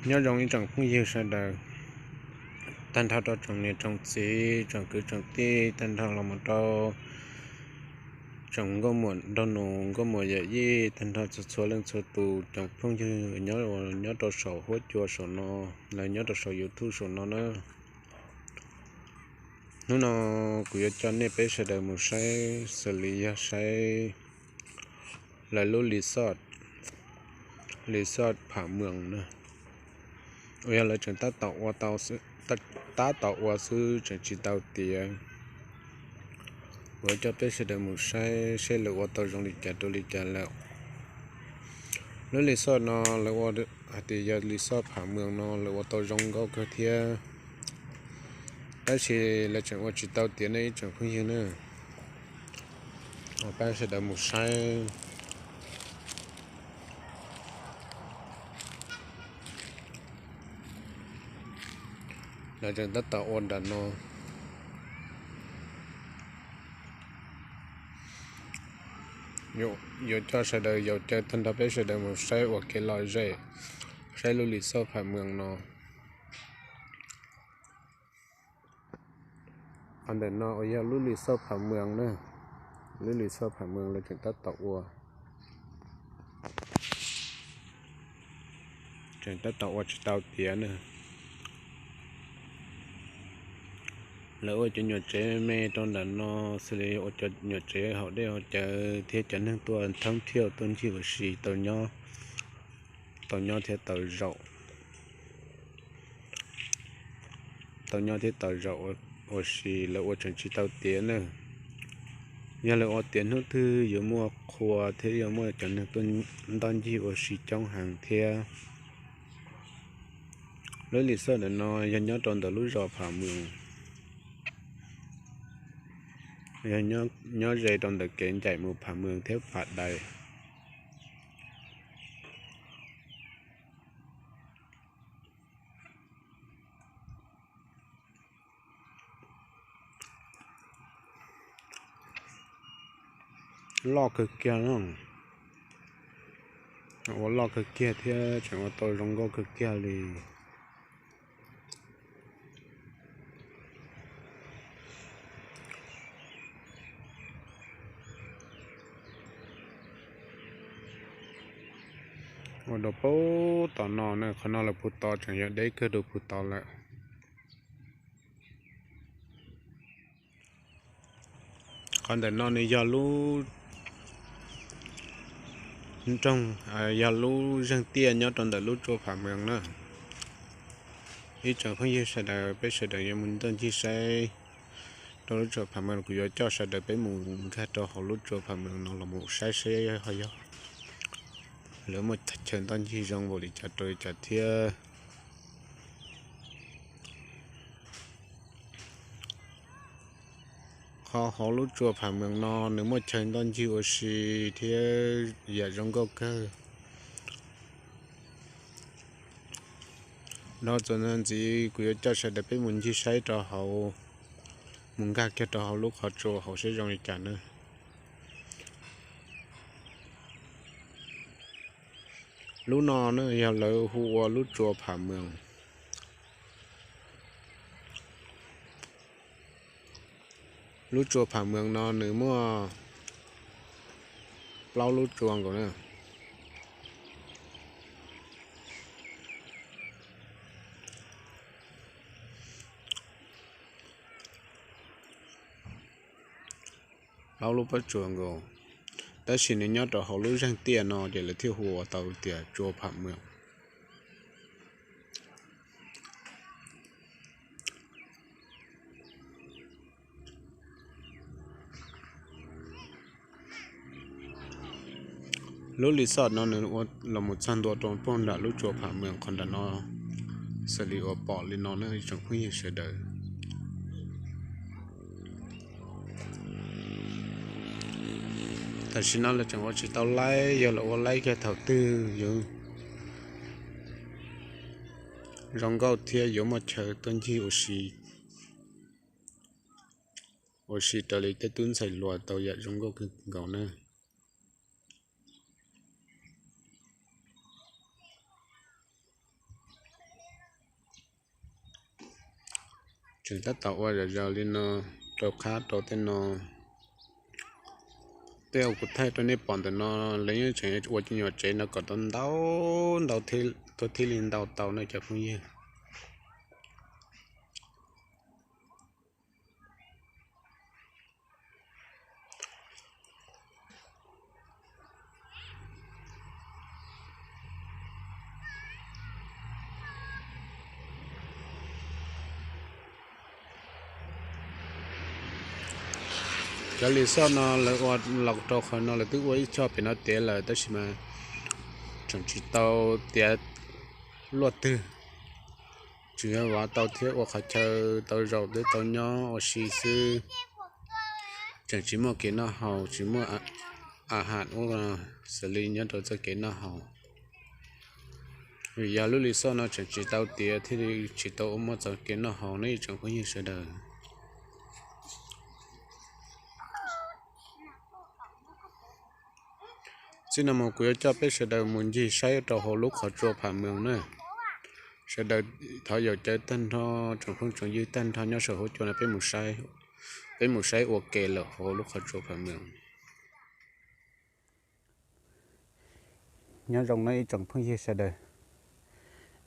Nyob zoo ib tsoom phooj ywg sawv daws, tag nrho rau tsoom niam tsoom txiv, tsoom kwv tsoom tij, tag nrho los mus rau tsoom nkauj muam nraug nus, nkauj muam yawm yij, tag nrho txhua txhua leej txhua tus tsoom phooj ywg nyob, nyob rau saum huab cua saum no, los nyob rau saum YouTube saum no na. Hnub no kuv yuav coj nej peb sawv daws mus saib, xws li yog saib lawv lub resort, resort Pham Mws na, uas yog lawv tseem tab tom ua, tab tom ua xwb tseem tsis tau tiav. Kuv yuav coj peb sawv daws mus saib seb lawv ua tau zoo li cas rau li cas lawm. Lub resort no lawv ua hais tias yog resort Pham Mws no lawv ua tau zoo nkauj kawg thiab, tab sis lawv tseem ua tsis tau tiav ne ib tsoom phooj ywg na. Peb sawv daws mus saib. Lawv tseem tab tom ua nram no. Yuav coj sawv daws yaus caw tag nrho peb sawv daws mus saib ua kev lom zem, saib lub resort Pham Mws no. Qhov ntawm no uas yog lub resort Pham Mws na, lub resort Pham Mws lawv tseem tab tom ua, tseem tab tom ua tsis tau tiav na. Lawv ua cov nyuam tsev me rau nram no, xws li ua cov nyuam tsev haus dej haus cawv thiab cov neeg tuaj thoob thiaj tuaj ncig ua si tau nyob, tau nyob thiab tau zaum, tau nyob thiab tau zaum ua si. Lawv ua tseem tsis tau tiav na. Yog lawv ua tiav hnub twg yuav muaj qhua thiab yuav muaj cov neeg tuaj ntoj ncig ua si coob heev thiab. Lub resort ntawm no yog nyob rau ntawm lub zos Pham Mws, yog nyob ze rau ntawm kev ncaim mus Pham Mws thiab Pham Dais. Loj kawg kiag, ua loj kawg kiag thiab tseem ua tau zoo nkauj kawg kiag li. Ua rau puag tom no na, qhov no lawv puag tod tseem yog deb kawg rau puag tod lawm. Qhov ntawm no nws yog lub nroog, yog lub zeeg tiaj nyob rau ntawm lub tsua Pham Mws na. Ib tsoom phooj ywg sawv daws, peb sawv daws yuav mus ntoj ncig saib rau lub tsua Pham Mws, kuv yuav coj sawv daws peb mus nkag rau hauv lub tsua Pham Mws no los mus saib seb ho yog lawv muaj chaw ntoj ncig zoo npaum li cas rau li cas thiab. Qhov hauv lub tsua Pham Mws no nws muaj chaw ntoj ncig ua si thiab yam zoo nkauj kawg. Dhau txuas ntxiv kuv yuav coj sawv daws peb mus ncig saib rau hauv, mus nkag kiag rau hauv lub qhov tsua hauv seb zoo li cas na. Lub no na yog lawv hu ua lub tsua Pham Mws. Lub tsua Pham Mws no nws muaj plaub lub tsua nkaus na. Plaub lub pob tsuas nkaus, tab sis nws nyob rau hauv lub zeeg tiaj no ces lawv thiaj hu ua tau tias tsua Pham Mws. Lub resort no nws ua los mus txog ntua rau puag nram lub tsua Pham Mws qhov nram no, xws li uas pom li no na ib tsoom phooj ywg sawv daws. Tam sim no lawv tseem ua tsis tau laib, yog lawv ua laib kiag thaum twg yuav zoo nkauj thiab yuav muaj chaw tuaj ncig ua si, ua si raws li tej tub ntxhais hluas tau yam zoo nkauj kawg nkaus na. Nws tab tom ua zom zaws li no rau qab rau tej no. Tej uas kuv thaij rau nej pom ntawm no, lawv yeej tseem ua cov nyuam tsev no kom tau ntau ntau thiaj li ntau tau no cov phooj ywg. Cov lis xoj no lawv ua los rau qhov no lawv twb ua ib choj pem no tiav lawm tab sis mas tseem tsis tau tiav luaj twg. Tsuas yog vov tau thiab ua qhov chaw tau zaum thiab tau nyob ua si xwb. Tseem tsis muaj kev noj haus, tsis muaj a ham ua xws li nyob rau txoj kev noj haus. Vim yog lub lis xoj no tseem tsis tau tiav thiaj li tsis tau ua muaj txoj kev noj haus ne ib tsoom phooj ywg sawv daws. Txij no mus kuv yuav coj peb sawv daws mus ncig saib rau hauv lub qhov tsua Pham Mees na. Sawv daws thov yaum cawv tag nrho, tsoom phooj tsoom ywg tag nrho nyob saum huab cua no peb mus saib, peb mus saib ua ke lawm hauv lub qhov tsua Pham Mees. Nyob zoo no ib tsoom phooj ywg sawv daws,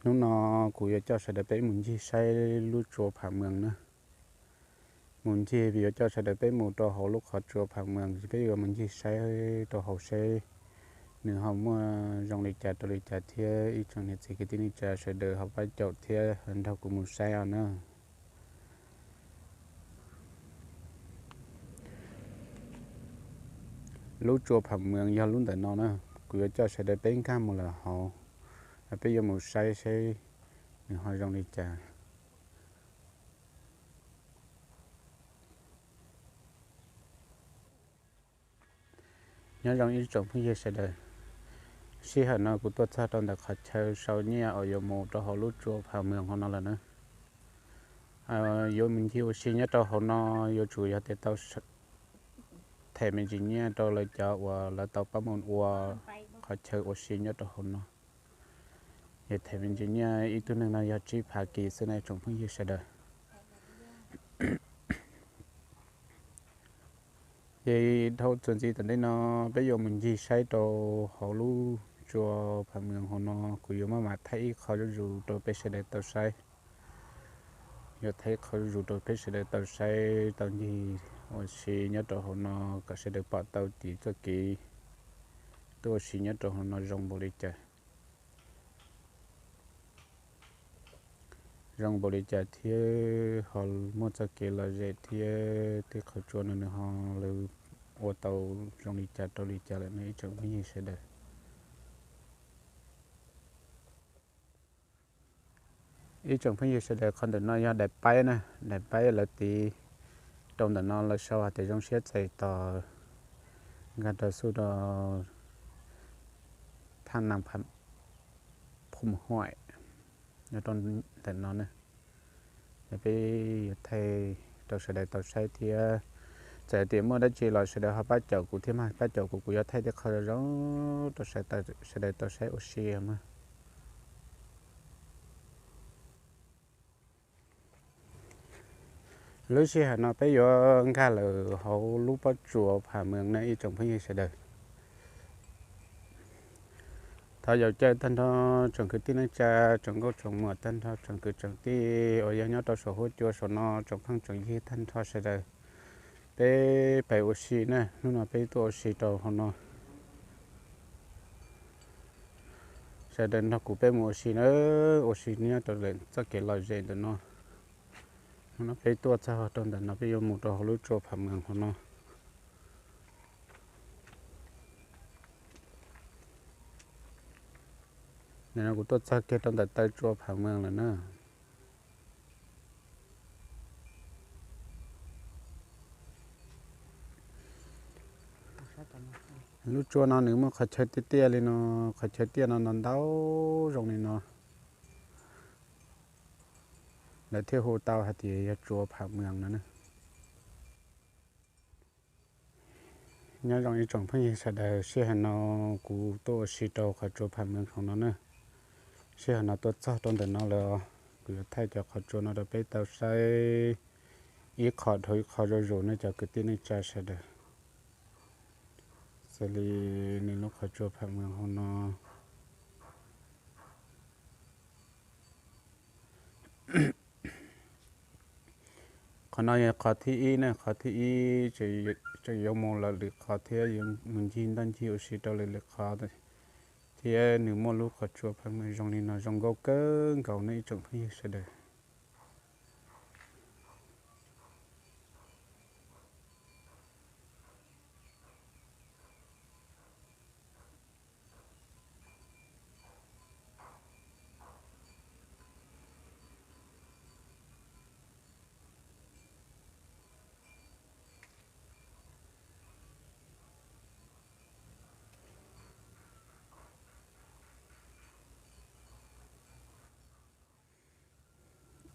hnub no kuv yuav coj sawv daws peb mus ncig saib lub tsua Pham Mees na. Mus ncig yuav coj sawv daws peb mus rau hauv lub qhov tsua Pham Mees, peb yuav mus ncig saib rau hauv seb nws ho muaj zoo li cas rau li cas thiab ib tsoom niam txiv kwv tij neej tsa sawv daws ho pab caum thiab nrog kuv mus saib os na. Lub tsua Pham Mees yog lub ntawm no na, kuv yuav coj sawv daws peb nkag mus lawm hauv, peb yuav mus saib seb nws ho zoo li cas. Nyob zoo ib tsoom phooj ywg sawv daws, sij hawm no kuv tuaj txog rau ntawm qhov chaw sau nyiaj uas yuav mus rau hauv lub tsua Pham Mees hauv no lawm na. Yuav mus ncig ua si nyob rau hauv no yuav tsum yog tias tau them me ntsis nyiaj rau lawv cov uas lawv tau pab mus ua qhov chaw ua si nyob rau hauv no. Yog them me ntsis nyiaj ib tug neeg no yog tsib phav kis xwb na tsoom phooj ywg sawv daws. Ces dhau txuas ntxiv tom ntej no peb yuav mus ncig saib rau hauv lub tsua Pham Mees hauv no, kuv yuav maj mam thaij ib qho zuj zus rau peb sawv daws tau saib. Yuav thaij ib qho zuj zus rau peb sawv daws tau saib tau ncig ua si nyob rau hauv no kom sawv daws pom tau tias txoj kev tuaj ua si nyob rau hauv no zoo npaum li cas. Zoo npaum li cas thiab ho muaj txoj kev lom zem thiab tej qhov tsua no nws ho lawv ua tau zoo li cas rau li cas lawm no ib tsoom phooj ywg sawv daws. Ib tsoom phooj ywg sawv daws, qhov ntawm no yog daim paib na, daim paib lawv tiv rau ntawm no lawv sau hais tias zoo siab txais tos nkag rau xub rau thaj nam phum huam nyob rau ntawm no na. Peb yuav thaij rau sawv daws tau saib thiab txawm tias muaj dab tsi los sawv daws ho pab caum kuv thiab mas, pab caum kuv, kuv yuav thaij tej qho zoo zoo rau sawv daws tau saib ua si mas. Lub sij hawm no peb yuav nkag lawm hauv lub pob tsuas Pham Mees na ib tsoom phooj ywg sawv daws. Thov yaum caw tag nrho tsoom kwv tij neej tsa, tsoom nkauj tsoom muam tag nrho tsoom kwv tsoom tij uas yog nyob rau saum huab cua saum no, tsoom phooj tsoom ywg tag nrho sawv daws, peb pais ua si na, hnub no peb tuaj ua si rau hauv no. Sawv daws nrog kuv peb mus ua si na, ua si nyob rau lawm txoj kev lom zem ntawm no. Hnub no peb tuaj txog rau ntawm no peb yuav mus rau hauv lub tsua Pham Mees hauv no. Nim no kuv tuaj txog kiag rau ntawm taw tsua Pham Mees lawm na. Lub tsua no nws muaj qhov chaw tiaj tiaj li no, qhov chaw tiaj no ntau ntau zoo li no, lawv thiaj hu tau hais tias yog tsua Pham Mees no na. Nyob zoo ib tsoom phooj ywg sawv daws, sij hawm no kuv tuaj ua si rau qhov tsua Pham Mees hauv no na. Sij hawm no tuaj txog rau ntawm no lawm os. Kuv yuav thaij cov qhov tsua no rau peb tau saib ib qho dhau ib qho zuj zus na cov kwv tij neej tsa sawv daws. Xws li nws lub qhov tsua pham mws hauv no. Qhov no yog qhov thib ib na, qhov thib ib tseem yuav mus lawm lwm qhov thiab, yuav mus ncig ntoj ncig ua si rau lwm lwm qhov thiab. Nws muaj lub qhov tsua pham mws zoo li no zoo nkauj kawg nkaus ne ib tsoom phooj ywg sawv daws.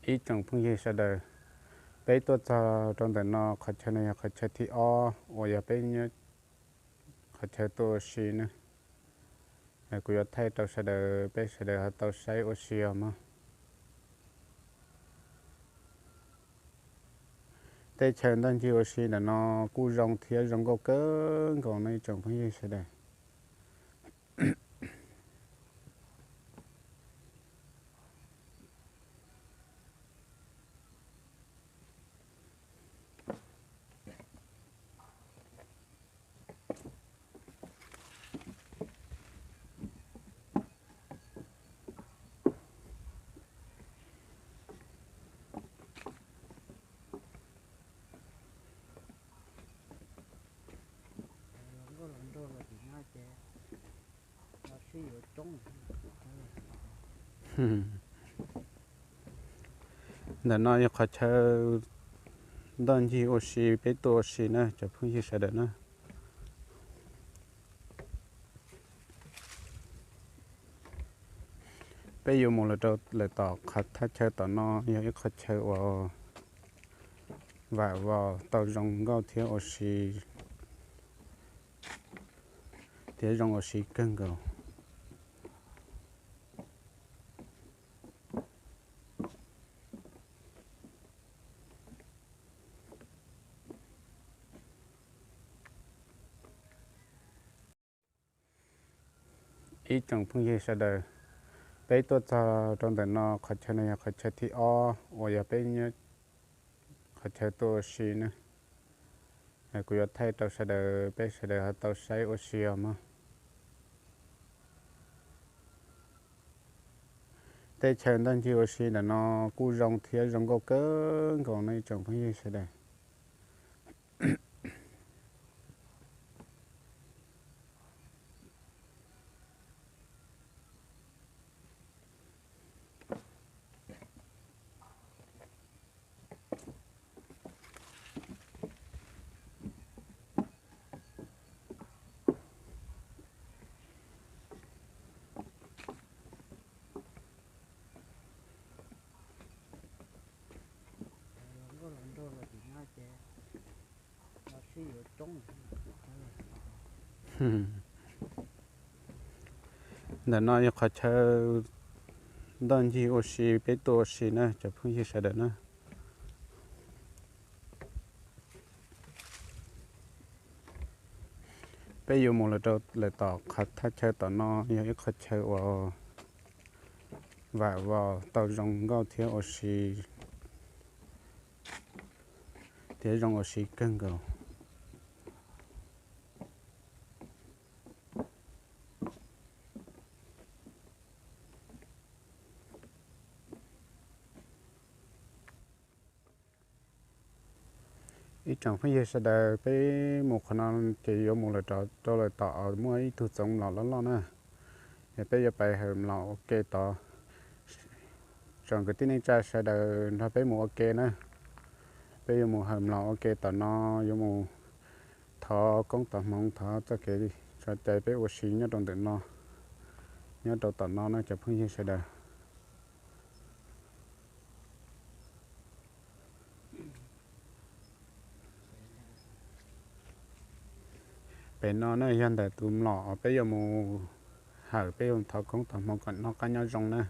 Ib tsoom phooj ywg sawv daws, peb tuaj txog rau ntawm no, qhov chaw no yog qhov chaw thib ob uas yog peb nyob qhov chaw tuaj ua si na. Kuv yuav thaij rau sawv daws, peb sawv daws ho tau saib ua si os mog. Tej chaw ntoj ncig ua si ntawm no kuj zoo thiab zoo nkauj kawg nkaus no ib tsoom phooj ywg sawv daws. Ntawm no yog qhov chaw ntoj ncig ua si peb tuaj ua si na cov phooj ywg sawv daws na. Peb yuav mus lawm rau lawm tom qhov thaj chaw tom no yog ib qhov chaw uas vam vos tau zoo nkauj thiab ua si, thiab zoo ua si kawg nkaus. Ib tsoom phooj ywg sawv daws, peb tuaj txog rau ntawm no, qhov chaw no yog qhov chaw thib ob uas yog peb nyob qhov chaw tuaj ua si na. Kuv yuav thaij rau sawv daws, peb sawv daws ho tau saib ua si os mog. Tej chaw ntoj ncig ua si ntawm no kuj zoo thiab zoo nkauj kawg nkaus no ib tsoom phooj ywg sawv daws. Ntawm no yog qhov chaw ntoj ncig ua si peb tuaj ua si na cov phooj ywg sawv daws na. Peb yuav mus lawm rau lawm tom qhov thaj chaw tom no yog ib qhov chaw uas vam vos tau zoo nkauj thiab ua si, thiab zoo ua si kawg nkaus. Ib tsoom phooj ywg sawv daws, peb mus qhov no ces yuav mus lawm rau lawm tom muaj ib tug txoov mlom loj loj na. Es peb yuav pais hawm mlom ua ke tod. Tsoom kwv tij neej tsa sawv daws nrog peb mus ua ke na. Peb yuav mus hawm mlom ua ke tom no, yuav mus thov koob thov hmoov, thov txoj kev tso cai peb ua si nyob rau ntawm no, nyob rau tom no na cov phooj ywg sawv daws. Pem no na yog ntawm tus mlom peb yuav mus hawm, peb yuav thov koob thov hmoov kom noj qab nyob zoo na.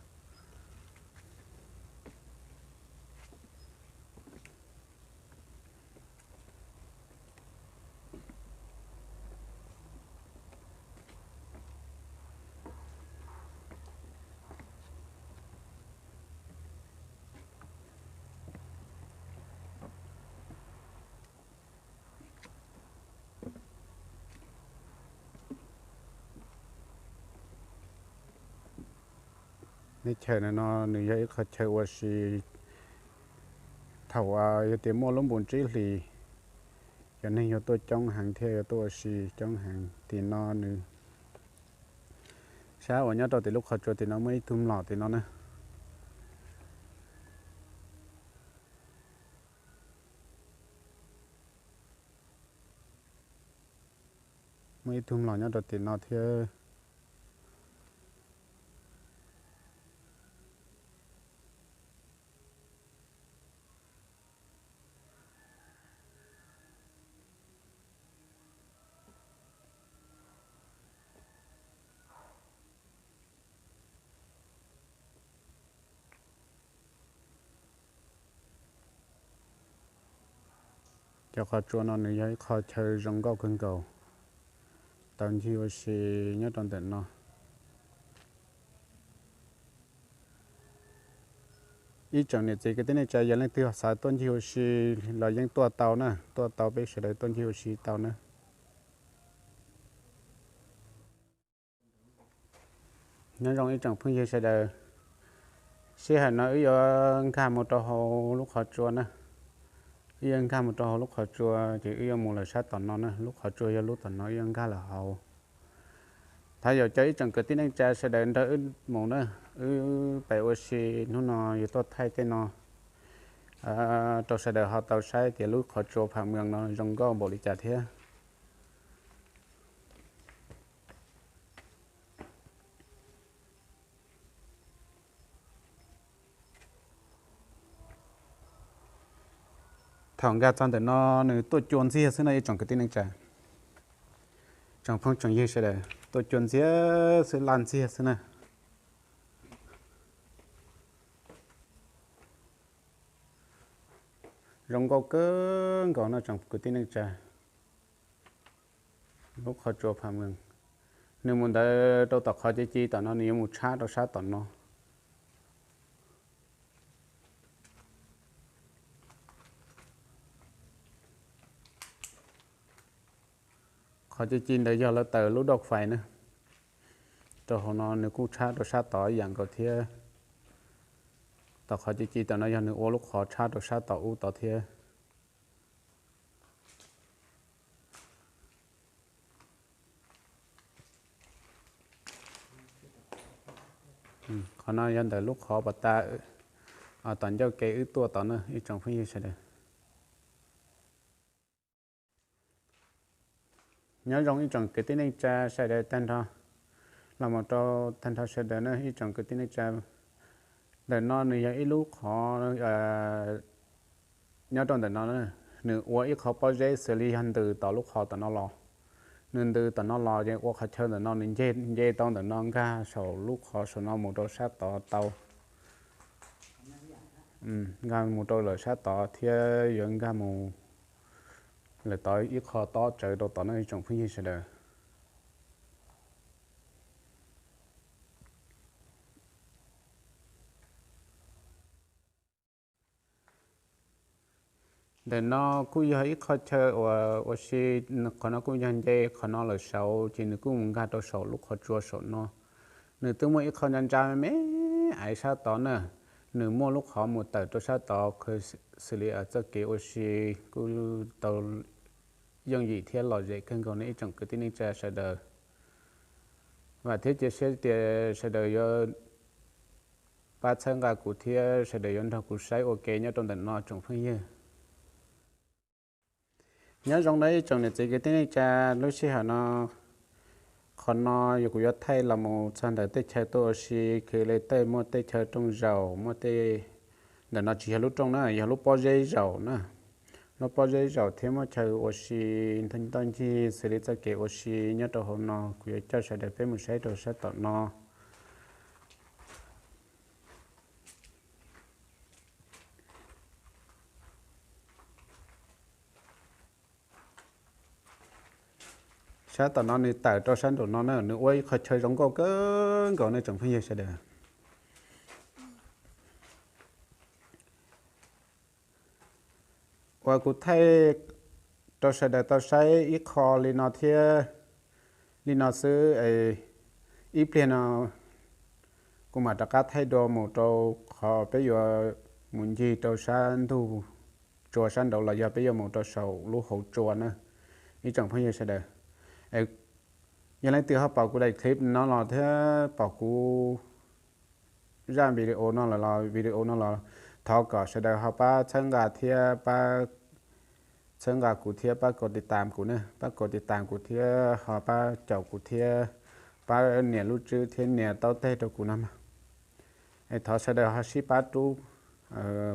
Teb chaws no nws yog ib qho chaw ua si, thaum yog tias muaj lub npus tsib hlis, cov neeg yuav tuaj coob heev thiab yuav tuaj ua si coob heev. Tim no nws, sab uas nyob rau tim lub qhov tsua tim no muaj ib tug mlom tim no na. Muaj ib tug mlom nyob rau tim no thiab. Cov qhov tsua no nws yog ib qho chaw zoo nkauj kawg nkaus, tau ncig ua si nyob rau ntawm no. Ib tsoom niam txiv kwv tij neej tsa yog leej twg xav tuaj ncig ua si los yeej tuaj tau na, tuaj tau, peb sawv daws tuaj ncig ua si tau na. Nyob zoo ib tsoom phooj ywg sawv daws, sij hawm no wb yuav nkag mus rau hauv lub qhov tsua na. Wb yuav nkag mus rau hauv lub qhov tsua ces wb yuav mus lawm sab tom no na, lub qhov tsua yog lub tom no, wb yuav nkag lawm hauv. Thov yaum cov ib tsoom kwv tij neej tsa sawv daws nrog wb mus na, wb pais ua si hnub no yuav tuaj thaij tej no rau sawv daws ho tau saib tias lub qhov tsua Pham Mws no zoo nkauj npaum li cas thiab. Thaum nkag txog ntawm no nws tuaj cua ntxiag xwb na ib tsoom kwv tij neej tsa, tsoom phooj tsoom ywg sawv daws, tuaj cua ntxiag xwb, laj ntxiag xwb na. Zoo nkauj kawg nkaus no tsoom kwv tij neej tsa. Lub qhov tsua Pham Mws, nws mus ntawd rau tom qhov ci ci tom no, nws yuav mus tshab rau sab tom no. Qhov ci ci ntawd yog lawv taws lub doj fais na. Rau hauv no nws kuj tshab rau sab tod ib yam nkaus thiab. Tom qhov ci ci tom no yog nws ua lub qhov tshab rau sab tom ub tod thiab. Qhov no yog ntawm lub qhov pas tas tom ncauj ke wb tuaj tod na ib tsoom phooj ywg sawv daws. Nyob zoo ib tsoom kwv tij neej tsa sawv daws tag nrho, los mus rau tag nrho sawv daws na ib tsoom kwv tij neej tsa. Ntawm no nws yog ib lub qhov nyob rau ntawm no, nws ua ib qho pob zeb xws li yog ntws tom lub qhov tom no los. Nws ntws tom no los ces ua qhov chaw ntawm no nws nce tau ntawm no nkag saum lub qhov saum no mus rau sab tod tau. Nkag mus rau lawm sab tod thiab yuav nkag mus lawm tod ib qho tob tsawv rau tod no ib tsoom phooj ywg sawv daws. Ntawm no kuj yog ib qho chaw uas ua si, qhov no kuj yog nce qhov no lawm saud ces nws kuj mus nkag rau saum lub qhov tsua saum no. Nws twb muaj ib qho ntsa ntsa me me aiv sab tod na, nws muaj lub qhov mus tawm rau sab tod, xws li txoj kev ua si kuj tau yooj yim thiab lom zem kawg nkaus ne ib tsoom kwv tij neej tsa sawv daws. Vam thiab cia siab tias sawv daws yuav pab txhawb nqa kuv thiab sawv daws yuav nrog kuv saib ua ke nyob rau ntawm no tsoom phooj ywg. Nyob zoo na ib tsoom niam txiv kwv tij neej tsa, lub sij hawm no, qhov no yog kuv yuav thaij los mus txog ntawm tej chaw tuaj ua si, khwv li tej, muaj tej chaw rooj zaum, muaj tej, ntawm no tsis yog lub rooj na, yog lub pob zeb zaum na. Lub pob zeb zaum thiab muaj chaw ua si ntau ncig xws li txoj kev ua si nyob rau hauv no, kuv yuav coj sawv daws peb mus saib rau sab tom no. Sab tom no nws tawm rau sab nraum no na, nws ua ib qho chaw zoo nkauj kawg nkaus nej tsoom phooj ywg sawv daws. Uas kuv thaij rau sawv daws tau saib ib qho li no thiab, li no xwb es ib pliag no Kuv mam rov qab thaij dua mus rau qhov peb yuav mus ncig rau sab ntug tsua sab nraud los yog peb yuav mus rau saum lub hauv tsua na, ib tsoom phooj ywg sawv daws. Yog leej twg ho pom kuv daim clip no los thiab pom kuv zaj video no los, video no los, thov kom sawv daws ho pab txhawb nqa thiab pab txhawb nqa kuv thiab pab kaum tiv tam kuv na, pab kaum tiv tam kuv thiab ho pab caum kuv thiab pab nias lub tswb thiab nias taub teg rau kuv no mas. Es thov sawv daws ho sib pab rub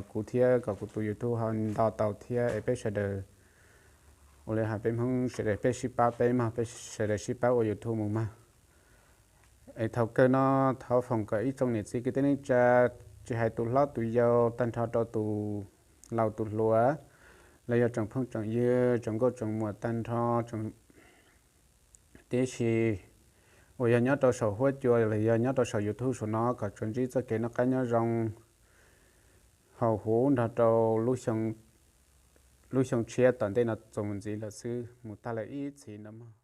kuv thiab kom kuv tus YouTube ho nto tau thiab es peb sawv daws, ua li hais peb Hmoob sawv daws peb sib pab peb mog, peb sawv daws sib pab ua YouTube mus mog. Es thaum kawg no thov foom kom ib tsoom niam txiv kwv tij neej tsa, tsis hais tus hlob tus yau tag nrho rau tus laus tus hluas, los yog tsoom phooj tsoom ywg tsoom nkauj tsoom muam tag nrho, tib si uas yog nyob rau saum huab cua los yog nyob rau saum YouTube saum no kom tsuas ntsib txoj kev noj qab nyob zoo, haus huv nrog rau lub xyoo tshiab tom ntej no txuas mus ntxiv lawm xwb mus tag lawm ib txhis no mog.